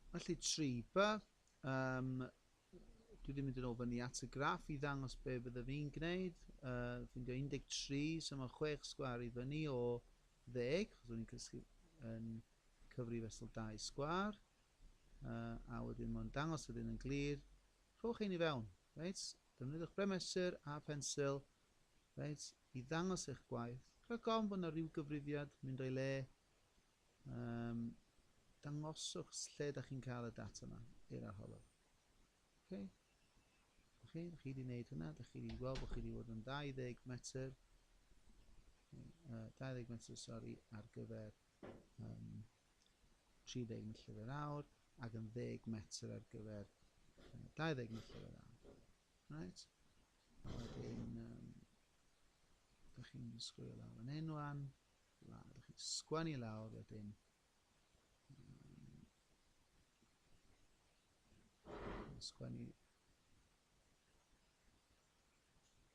Felly 3B, dwi wedi mynd yn ôl fyny at y graff i ddangos be fydde fi'n gwneud. Ffindio 13, so mae 6 sgwâr i fyny o 10, chos o'n i'n cysgu yn cyfri fesul 2 sgwâr. A wedyn mae'n dangos wedyn yn glir. Rhowch ein i fewn, reit? Defnyddiwch bremesur a pensil, reit, i ddangos eich gwaith. Rhag ofn bod yna rhyw gyfrifiad mynd o'i le, dangoswch lle da chi'n cael y data yma i'r arholwr. Okay? Chi, chi wedi gwneud hynna, da chi wedi gweld bod chi wedi bod yn 20 metr, 20 metr, sori, ar gyfer 30 milltir yr awr ac yn 10 metr ar gyfer 20 milltir yr awr. Right? A wedyn, da chi'n sgwrio lawr fan hyn wan, da chi'n sgwennu lawr wedyn. Sgwennu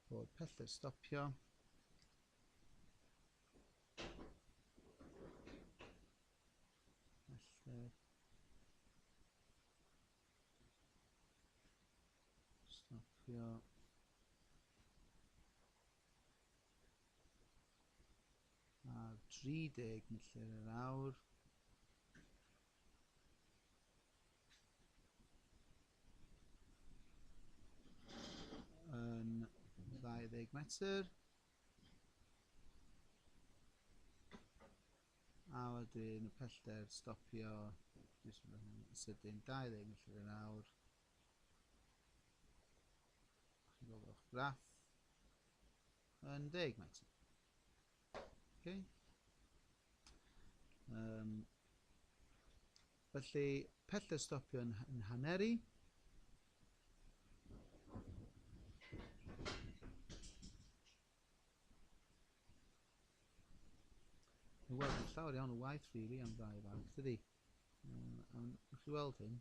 bod pellter stopio. Pellter stopio ar 30 milltir yr awr. Yn 20 metr. A wedyn y pellter stopio jyst yn sydyn 20 milltir yr awr. Chi'n gweld o'ch graff yn 10 metr. Okay. Felly, pellter stopio yn haneru. Mae'n weld yn llawer iawn o waith, really, am ddau farc, dydy? Ond chi weld hyn,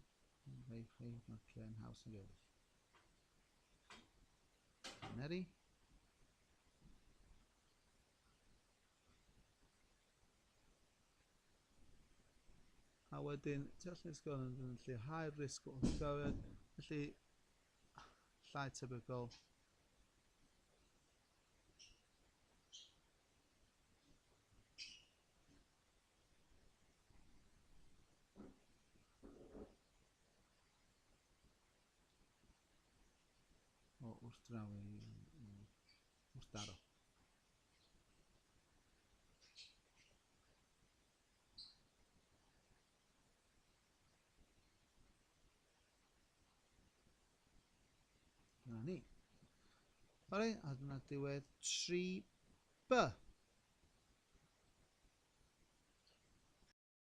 rhai, rhai marciau yn haws yn eraill. Haneru. A wedyn, tu allan i'r ysgol yn lleihau'r risg o wrthdrawiad, felly llai tebygol o wrthdrawi wrthdaro. Dyna ni. Alright, a dyna diwedd 3B.